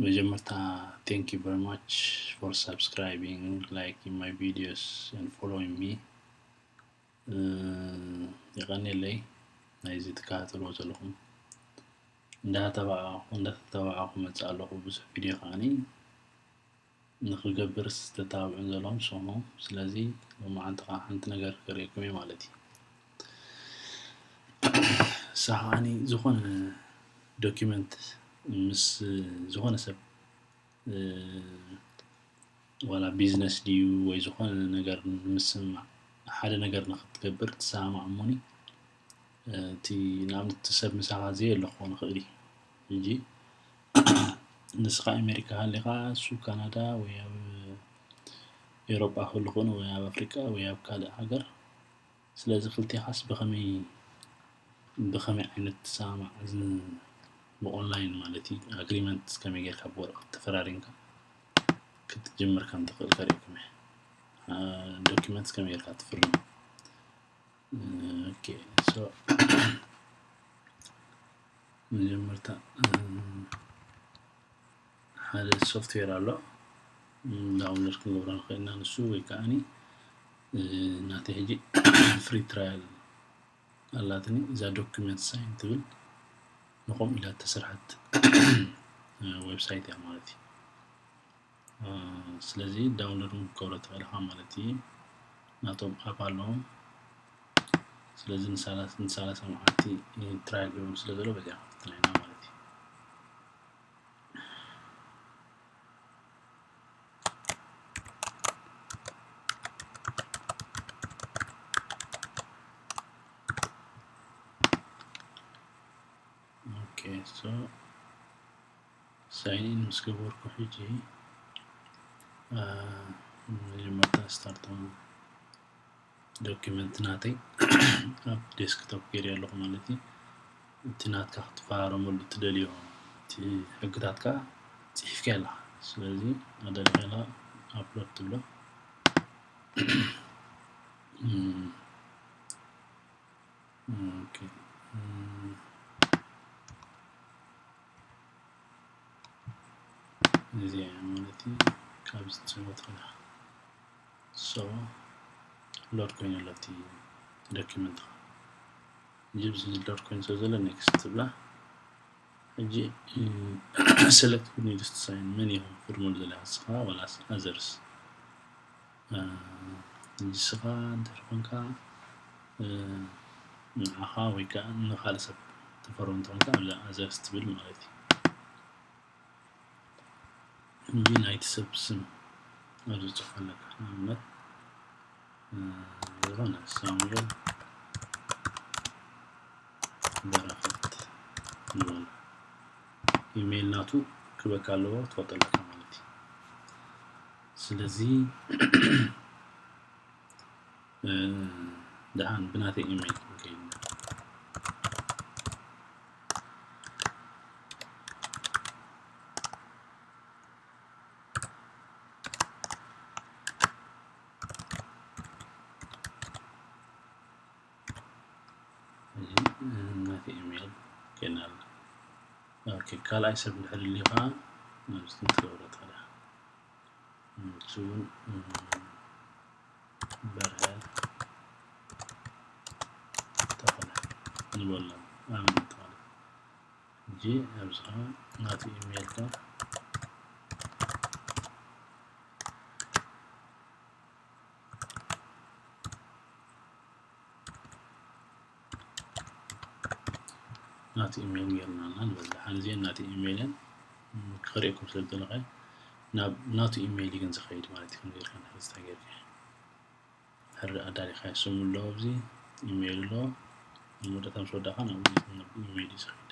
መጀመርታ thank you very much for subscribing, liking my videos and following me። የቐንየለይ ናይዚ ትከታተልዎ ዘለኹም። እንዳተባዓኹ እንዳተተባዓኹ መፅእ ኣለኹ ብዙሕ ቪድዮ ከዓኒ ንክገብር ዝተታብዑ ዘለኹም ሰሙ። ስለዚ ሎማዓንቲ ከዓ ሓንቲ ነገር ክርእየኩም እየ ማለት እዩ። ሳኻኒ ዝኾነ ዶኪመንት ምስ ዝኾነ ሰብ ዋላ ቢዝነስ ድዩ ወይ ዝኾነ ነገር ምስማዕ ሓደ ነገር ንክትገብር ትሰማማዕ እሞኒ እቲ ንኣብነት እቲ ሰብ ምሳኻ ዘየለ ክኾን ይኽእል እዩ። ሕጂ ንስኻ ኣሜሪካ ሃሊኻ እሱ ካናዳ ወይ ኣብ ኤውሮጳ ክህሉ ክኾን ወይ ኣብ ኣፍሪቃ ወይ ኣብ ካልእ ሃገር። ስለዚ ክልቴኻስ ብኸመይ ብኸመይ ዓይነት ትሰማማዕ ብኦንላይን ማለት እዩ ኣግሪመንት ከመይ ጌርካ ብወረቐት ተፈራሪምካ ክትጅምር ከም ትኽእል ከርእየኩም እየ። ዶኪመንት ከመይ ጌርካ ትፍርም። ኦኬ ሶ መጀመርታ ሓደ ሶፍትዌር ኣሎ ዳውንሎድ ክንገብሮ ንኽእል ኢና። ንሱ ወይ ከዓኒ ናተይ ሕጂ ፍሪ ትራያል ኣላትኒ እዛ ዶኪመንት ሳይን ትብል ንኸምኡ ኢላ እተሰርሐት ዌብሳይት እያ ማለት እዩ። ስለዚ ዳውንሎድ እውን ክገብሮ ትኽእል ኢኻ ማለት እዩ። ናቶም ኣፕ ኣለዎም። ስለዚ ንሳላሳ መዓልቲ ትራያል ይብል ስለ ዘሎ በዚኣ ክፍትና ኢና ማለት እዩ። ኦኬ ሶ ሳይን ኢን ምስ ገበርኩ ሕጂ መጀመርታ ስታርት ዶኪመንት ናተይ ኣብ ዴስክቶፕ ገይረ ኣለኹ ማለት እዩ። እቲ ናትካ ክትፈራረመሉ እትደልዮ እቲ ሕግታትካ ፅሒፍካ ኣለካ። ስለዚ ኣደለካ ኣፕሎድ ትብሎ እዚኣ ማለት እዩ። ካብዚ ትፅሕፎ ትኽእላ ሶ ሎድ ኮይኑ ኣሎ እቲ ዶኪመንት። ሕጂ ብዚ ሎድ ኮይኑ ስለ ዘሎ ኔክስት ትብላ። ሕጂ ሰለክት ኒድስ ሳይን መን ኢኹም ክፍርመሉ ዘለካ ንስኻ ዋላስ ኣዘርስ? ንስኻ እንድሕር ኮንካ ንዓኻ ወይ ከዓ ንኻልእ ሰብ ተፈርም እንተኾንካ ኣብዛ ኣዘርስ ትብል ማለት እዩ። እንጂ ናይቲ ሰብ ስም ኣብዚ ፅሑፍ ኣለካ። ንኣብነት ዝኾነ ሳሙኤል በረኸት ንበሎ ኢሜይል ናቱ ክበካ ኣለዎ ክትፈልጦ ኣለካ ማለት እዩ። ስለዚ ደሓን ብናተይ ኢሜይል ክንከይድ ኢና። ናተይ ኢሜይል ከይድና ኣለና። ኦኬ ካልኣይ ሰብ እንድሕር ልዩ ከዓ ኣብዚ ትገብሮ ታዲያ ንሱ እውን በርሀ ተኽለ ንበሎ ኣብነት ማለት ሕጂ ኣብዚ ከዓ ናቱ ኢሜይል ከዓ ናቱ ኢሜይል ጌርና ኣለና ንበል። ደሓን እዚአን ናቱ ኢሜይለን ክርእየኩም ስለ ዝደለኹ ናብ ናቱ ኢሜይል እዩ ግን ዝኸይድ ማለት እዩ። ከም ጌርካ ንሕዝታ ጌርካ ሕሪ ኣዳሊኻ ስሙ ኣሎ ኣብዚ ኢሜይል ኣሎ መወዳእታ ምስ ወዳእካ ናብ ኢሜይል እዩ ዝኸይድ።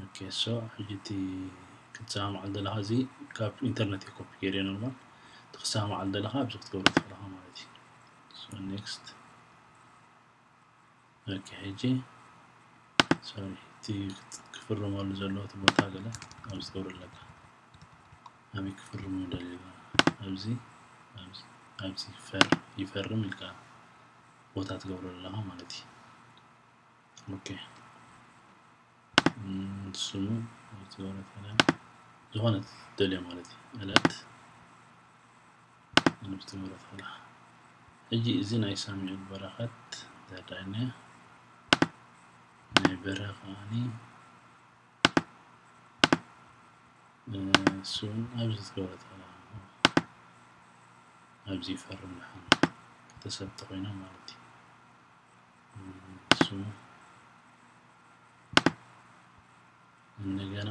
ኦኬ ሶ ሕጂ እቲ ክትሰማማዓሉ ዘለኻ እዚ ካብ ኢንተርነት እዩ ኮፒ ገይረ ኖርማል እቲ ክትሰማማዓሉ ዘለኻ ኣብዚ ክትገብሮ ትኽእል ኢኻ ማለት እዩ። ሶ ኔክስት ኦኬ ሕጂ ሶሪ እቲ ክፍርመሉ ዘለዎ እቲ ቦታ ገለ ኣብዚ ትገብሮ ኣለካ። ኣበይ ክፍርሙ ይደልዩ ኣብዚ ኣብዚ ይፈርም ኢልካ ቦታ ትገብሮ ኣለኻ ማለት እዩ። ኦኬ ስሙ ትገብሮ ታዲያ ዝኾነ ትደልዮ ማለት እዩ። ዕለት ንብቲ ንብረት ከላ ሕጂ እዚ ናይ ሳሙኤል በረኸት ዘዳይነ ናይ በረኸ ከዓኒ እሱን ኣብዚ ዝገበረት ከላ ኣብዚ ይፈርም ድሓን ክልተ ሰብ ተኾይኖም ማለት እዩ። እሱ እንደገና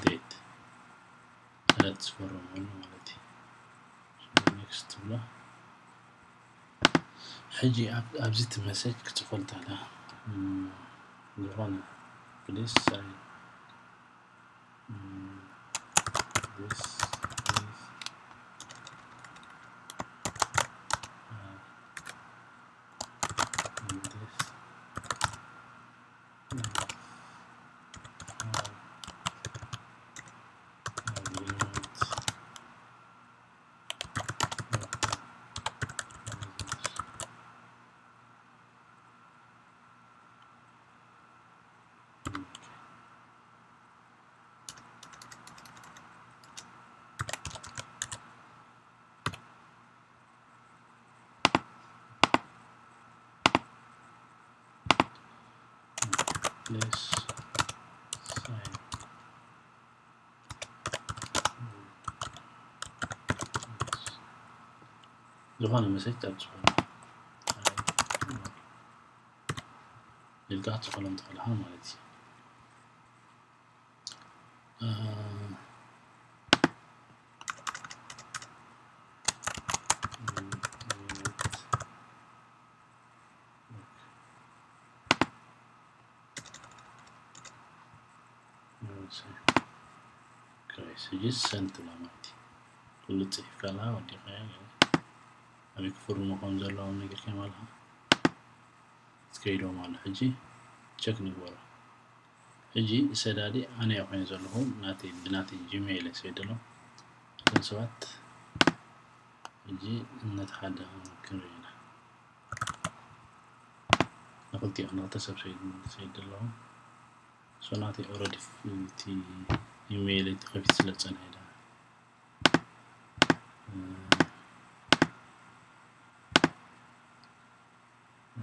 ዴት ዕለት ዝፈረመሉ ማለት እዩ። ኔክስት ትብሎ። ሕጂ ኣብዚ እቲ መሰጅ ክጽፈልታ ኣላ ዝኾነ ፕሊስ ሳይን this is uh, this is our agreement. Please sign. ዝኾነ መሰጅ ኣብ ዝኾነ ኢልካ ክትጽሕፈሎም ትኽእል ኢኻ ማለት እዩ። ሕጂ ሰንት ኢላ ማለት እዩ። ኩሉ ጽሒፍካላ ወዲኻ ኣበይ ክፍርሙ ከም ዘለዎም ነጊርካዮም ኣለኻ። ትከይዶም ኣሎ። ሕጂ ቸክ ንግበሮ። ሕጂ ሰዳዲ ኣነ እየ ኮይነ ዘለኹ፣ ናተይ፣ ብናተይ ጂሜይል እየ ሰይደሎም። እቶም ሰባት ሕጂ ነቲ ሓደ ክንርኢ ኢና። ንክልቲኦም፣ ንክልተ ሰብ ሰይድ፣ ሰይድ ኣለኹ። ሶ ናተይ ኦረዲ እቲ ኢሜይል ተኸፊት ስለ ዝጸንሐ ኢለ።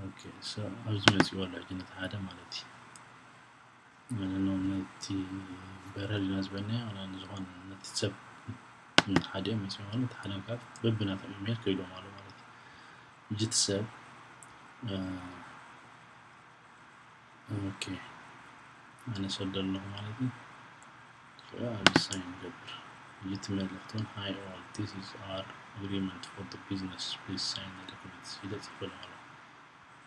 ኦኬ፣ ሶ ኣብዚ መጺኡ ኣሎ ሕጂ ነቲ ሓደ ማለት እዩ። ማለት ነው፣ ነቲ በረር ኢና ዝበልናዮ፣ ዋላ ንዝኾነ ነቲ ሰብ ሓደ እዮም መጺኡ ማለት፣ ሓደ ካብ በብናቶም ኢሜይል ከይዶም ኣሎ ማለት እዩ። ሕጂ እቲ ሰብ፣ እ፣ ኦኬ፣ ኣነ ሰዶ ኣለኹ ማለት እዩ። ኣብዚ ሳይን ንገብር። ሕጂ እቲ መልእኽቲ እውን፣ Hi all, this is our agreement for the business, please sign the documents ኢለ ጽፈሎም ኣለኹ።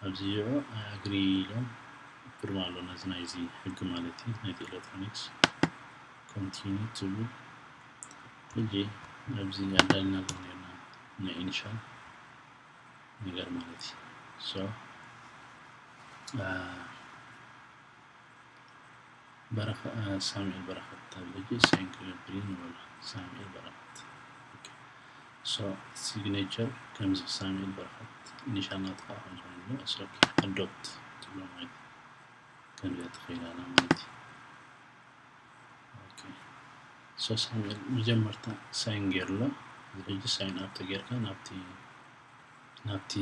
ኣብዚ ይዑ ኣይ ኣግሪ ኢሎም ፍርም ኣሎ፣ ነዚ ናይዚ ሕጊ ማለት እዩ፣ ናይቲ ኤሌክትሮኒክስ ኮንቲኒ ትብል። ሕጂ ኣብዚ ኣዳሊና ኣለዉ ነርና ናይ ኢኒሻል ነገር ማለት እዩ። ሶ፣ አ፣ በረኸ-፣ አ፣ ሳሙኤል በረኸት ኣብ ሕጂ ሳይን ክገብር እዩ ንበሎ። ሳሙኤል በረኸት። ኦኬ። ሶ፣ ሲግኔቸር ከምዚ ሳሙኤል በረኸት፣ ኢኒሻል ናትካ ከም ዝኾነ ኣሎ። ሶ፣ ኦኬ፣ ኣዶፕት ትብሎ ማለት እዩ። ከምዚኣ ትኸይድ ኣላ ማለት እዩ። ኦኬ። ሶ፣ ሳሙኤል መጀመርታ ሳይን ገይሩ ኣሎ። እዚ ሕጂ ሳይን ኣውት ተጌርካ ናብቲ፣ ናብቲ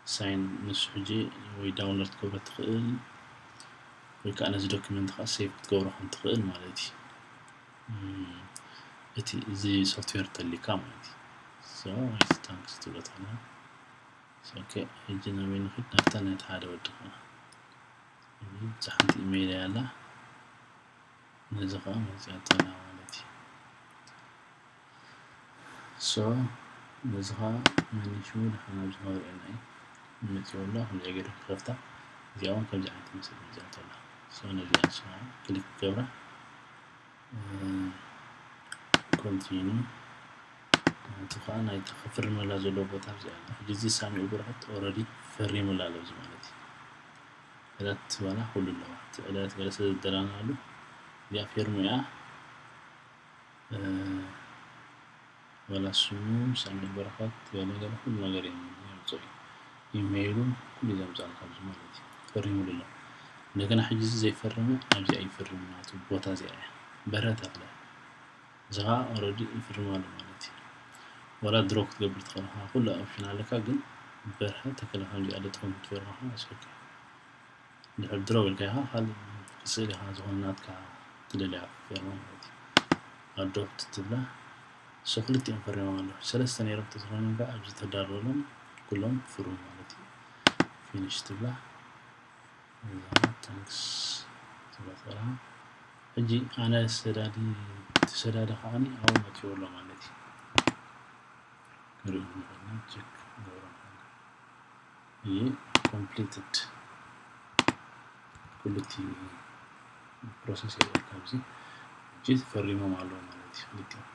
ሳይን ንሱ ሕጂ ወይ ዳውንሎድ ክትገብሮ ትኽእል፣ ወይ ከዓ ነዚ ዶክመንት ከዓ ሴቭ ክትገብሮ ከም ትኽእል ማለት እዩ። እም፣ እቲ፣ እዚ ሶፍትዌር ተሊካ ማለት እዩ። ሶ፣ ታንክስ ትብሎ ተላ። ሶ፣ ኦኬ፣ ሕጂ ናበይ ንኽድ? ናብታ ነቲ ሓደ ወዲ ከዓ። እዚ ሓንቲ ኢሜይል እያ ኣላ። ነዚ ከዓ መፂኣተና ማለት እዩ። ሶ፣ ነዚ ከዓ መን እዩ ሽሙ? ደሓን ኣብዚ ኸዓ ርኤና እዩ። መፂኡ ኣሎ፣ ከምዚኣ ገይሩ ክኸፍታ። እዚኣ እውን ከምዚ ዓይነት መሰል መፂኣቶ ኣላ። ሶ፣ ነዚኣ ንሳ ክሊክ ክገብራ። እ፣ ኮንቲኒ። እቲ ከዓ ናይቲ ክፍርመላ ዘለዎ ቦታ ኣብዚ ኣላ። ሕጂ እዚ ሳሚኡ በረኸት ኦረዲ ፈሪሙላ ኣሎ ኣብዚ ማለት እዩ። ዕለት ዋላ ኩሉ ኣለዋ። እቲ ዕለት ገለ ስለ ዘደላናሉ እዚኣ ፌርሙ እያ። እ፣ ዋላ ስሙ ሳሙኤል በረኸት ገለ ገለ ኩሉ ነገር የም-፣ የምፅኦ እዩ። ኢሜይሉ ኩሉ ዘምፅኣልካ ኣብዚ ማለት እዩ። ፈሪሙሉ ኣሎ። እንደገና ሕጂ እዚ ዘይፈረመ ኣብዚ ኣይፍርም ናቱ ቦታ እዚኣ እያ። በርሀ ተኽለ እዚ ኸዓ ኦረዲ ይፍርም ኣሎ ማለት እዩ። ወላ ድሮ ክትገብር ትኽእል ኢኻ፣ ኩሉ ኦፕሽን ኣለካ፣ ግን በርሀ ተኽለ ከምዚኣ ለጥፎም ክትፈርም ኸዓ ኣስፈካ። ድሕር ድሮ ኢልካ ኢኻ ካልእ ስእሊ ኢኻ ዝኾነ ናትካ ትደልያ ክትፈርም ማለት እዩ። ኣዶፕት ትብላ። So ክልቲኦም ፈሪሞም ኣለዉ። ሰለስተ ነይሮም ተዝኾይኖም ከዓ ኣብዚ ተዳለወሎም ኩሎም ፍርሙ ማለት እዩ። ፊኒሽ ትብላ። እዛ ታንክስ ትብላ። ሕጂ ኣነ ሰዳዲ እቲ ሰዳዲ ከዓኒ ኣብኡ መፂኡ ኣሎ ማለት እዩ። ንሪኦ ንኽእልና ቸክ ንገብሮ ንኽእልና። ይህ ኮምፕሊትድ ኩሉ እቲ ፕሮሰስ የብልካ ኣብዚ ሕጂ ፈሪሞም ኣለዉ ማለት እዩ። ክልቲኦም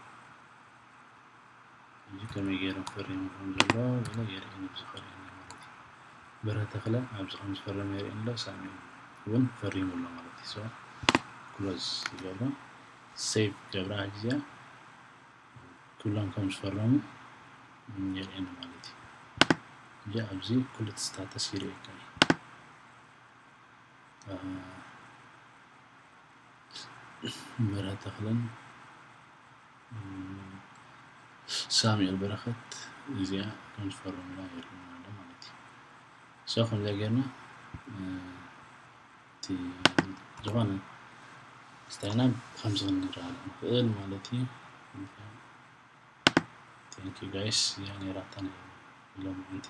ሕጂ ከመይ ገይሮም ፈሪሞም ከም ዘለዉ ገለ የርእየኒ፣ ኣብዚ ከርእየኒ ማለት እዩ። በርሀ ተኽለ ኣብዚ ከም ዝፈረመ የርእየኒ ኣሎ፣ ሳሚ እውን ፈሪሙ ኣሎ ማለት እዩ። So ክሎዝ ይገብሮ፣ ሴቭ ገብራ። ሕጂ እዚኣ ኩሎም ከም ዝፈረሙ የርእየኒ ማለት እዩ። ሕጂ ኣብዚ ኩሉ እቲ ስታተስ ይርእየካ እዩ። አ፣ በርሀ ተኽለን፣ እም፣ ሳሙኤል በረኸት እዚኣ ከም ዝፈረሙላ የርእየና ኣሎ ማለት እዩ። So ከምዚኣ ጌርና፣ እ፣ እቲ ዝኾነ ስታይና ከምዚ ክንረዳዳእ ንኽእል ማለት እዩ። Thank you guys። እዚኣ ነይራታ ናይ ሎማዓንቲ።